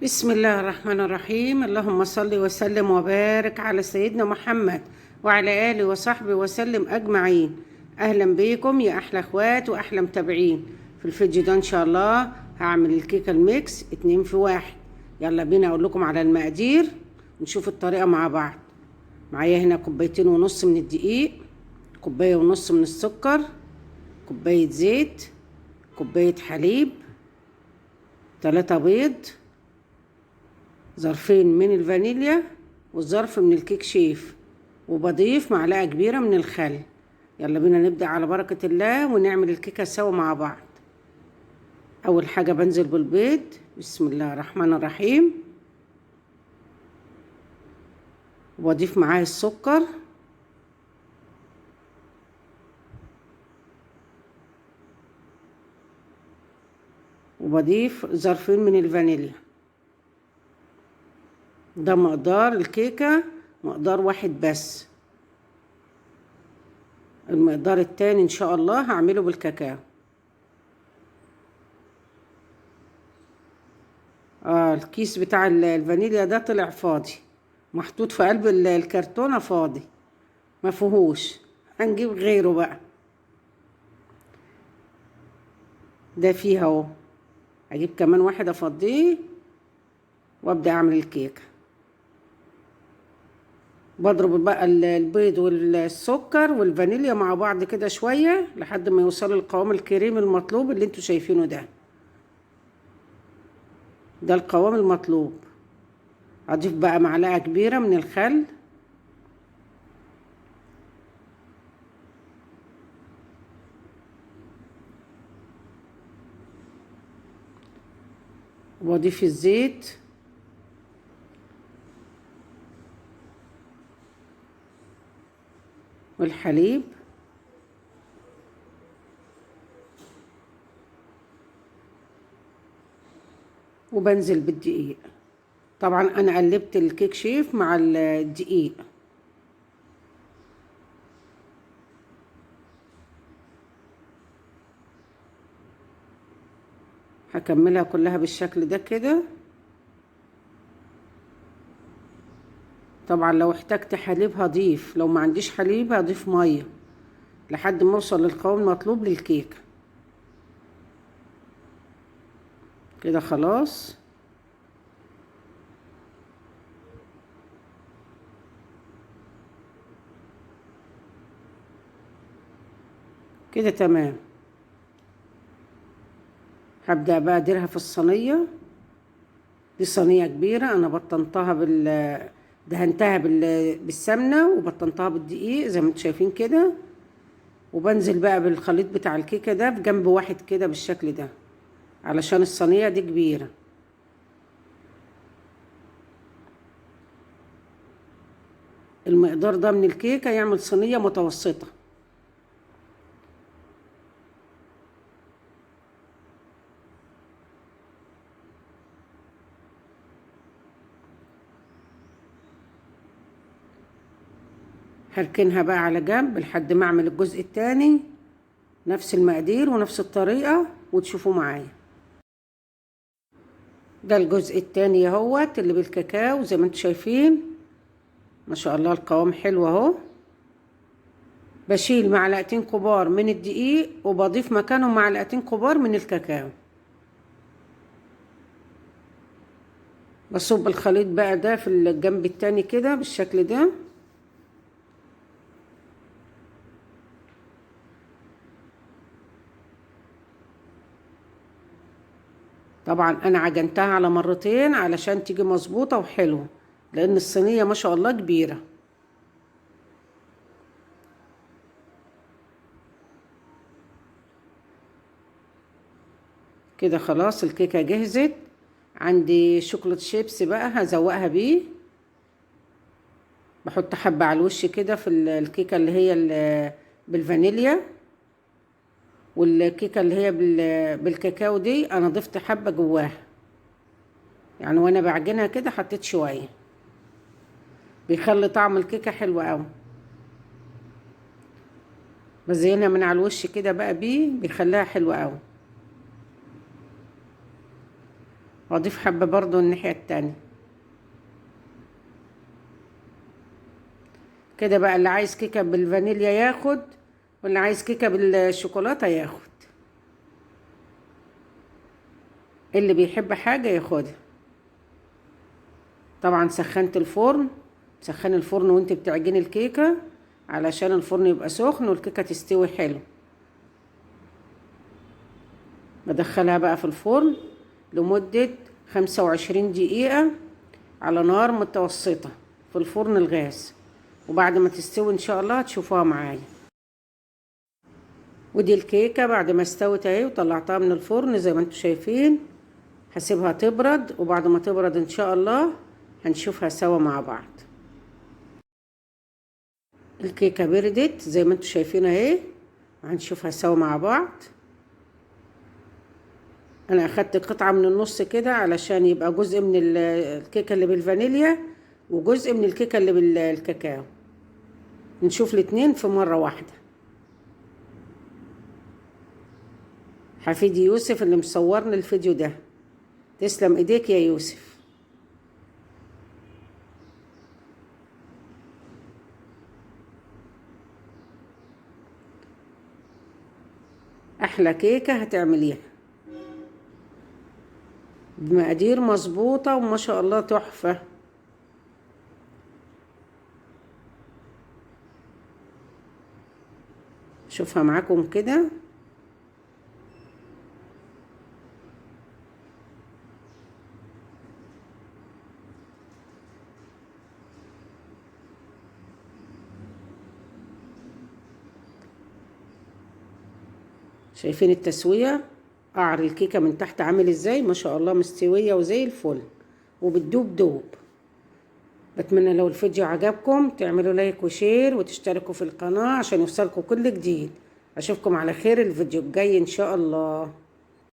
بسم الله الرحمن الرحيم. اللهم صل وسلم وبارك على سيدنا محمد وعلى آله وصحبه وسلم أجمعين. أهلا بيكم يا أحلى أخوات وأحلى متابعين. في الفيديو ده إن شاء الله هعمل الكيكة ال mix 2 في 1. يلا بينا أقول لكم على المقادير ونشوف الطريقة مع بعض. معايا هنا 2.5 كوباية من الدقيق، 1.5 كوباية من السكر، كوباية زيت، كوباية حليب، 3 بيض، ظرفين من الفانيليا وظرف من الكيك شيف، وبضيف معلقة كبيرة من الخل. يلا بينا نبدأ على بركة الله ونعمل الكيكة سوا مع بعض. أول حاجة بنزل بالبيض، بسم الله الرحمن الرحيم، وبضيف معاه السكر، وبضيف ظرفين من الفانيليا. ده مقدار الكيكة، مقدار واحد بس. المقدار التاني ان شاء الله هعمله بالكاكاو. الكيس بتاع الفانيليا ده طلع فاضي، محطوط في قلب الكرتونة فاضي، ما فيهوش، هنجيب غيره بقى. ده فيه اهو، هجيب كمان واحد افضيه وابدأ اعمل الكيكة. بضرب بقى البيض والسكر والفانيليا مع بعض كده شوية لحد ما يوصلوا للقوام الكريم المطلوب اللي انتوا شايفينه ده. ده القوام المطلوب. هضيف بقى معلقة كبيرة من الخل، واضيف الزيت، والحليب، وبنزل بالدقيق. طبعا انا قلبت الكيك شيف مع الدقيق. هكملها كلها بالشكل ده كده. طبعا لو احتجت حليب هضيف، لو ما عنديش حليب هضيف ميه لحد ما اوصل للقوام المطلوب للكيكه. كده خلاص. كده تمام. هبدأ بقى اديرها في الصينية. دي صينية كبيرة، انا بطنتها دهنتها بالسمنة وبطنتها بالدقيق زي ما انتم شايفين كده. وبنزل بقى بالخليط بتاع الكيكة ده في جنب واحد كده بالشكل ده، علشان الصينية دي كبيرة. المقدار ده من الكيكة يعمل صينية متوسطة. هركنها بقى على جنب لحد ما اعمل الجزء التاني، نفس المقادير ونفس الطريقة، وتشوفوا معايا. ده الجزء التاني اهوت اللي بالكاكاو زي ما انتم شايفين، ما شاء الله القوام حلو اهو. بشيل 2 كبار من الدقيق وبضيف مكانهم 2 كبار من الكاكاو. بصب الخليط بقى ده في الجنب التاني كده بالشكل ده. طبعا انا عجنتها على مرتين علشان تيجي مظبوطة وحلوة، لان الصينية ما شاء الله كبيرة. كده خلاص الكيكة جهزت. عندي شوكولاتة شيبس بقى هزوقها بيه، بحط حبة على الوش كده في الكيكة اللي هي بالفانيليا، والكيكة اللي هي بالكاكاو دي انا ضفت حبة جواها، يعني وانا بعجنها كده حطيت شوية، بيخلي طعم الكيكة حلو قوي. بزينها من على الوش كده بقى بيه، بيخليها حلوة قوي. واضيف حبة برضو الناحية التانية كده بقى. اللي عايز كيكة بالفانيليا ياخد، واللي عايز كيكة بالشوكولاتة ياخد، اللي بيحب حاجة ياخدها. طبعا سخنت الفرن، سخن الفرن وانت بتعجني الكيكة علشان الفرن يبقى سخن والكيكة تستوي حلو. بدخلها بقى في الفرن لمدة 25 دقيقة على نار متوسطة في الفرن الغاز، وبعد ما تستوي ان شاء الله هتشوفوها معايا. ودي الكيكة بعد ما استوت اهي وطلعتها من الفرن زي ما انتم شايفين. هسيبها تبرد، وبعد ما تبرد ان شاء الله هنشوفها سوا مع بعض. الكيكة بردت زي ما انتم شايفين اهي، هنشوفها سوا مع بعض. انا اخدت قطعة من النص كده علشان يبقى جزء من الكيكة اللي بالفانيليا وجزء من الكيكة اللي بالكاكاو، نشوف الاتنين في مرة واحدة. حفيدي يوسف اللي مصورني الفيديو ده، تسلم ايديك يا يوسف. احلى كيكة هتعمليها بمقادير مظبوطة وما شاء الله تحفة. شوفها معاكم كده. شايفين التسوية؟ قعر الكيكة من تحت عامل ازاي؟ ما شاء الله مستوية وزي الفل وبتدوب دوب. بتمنى لو الفيديو عجبكم تعملوا like و share وتشتركوا في القناة عشان يوصلكم كل جديد. اشوفكم على خير الفيديو الجاي ان شاء الله.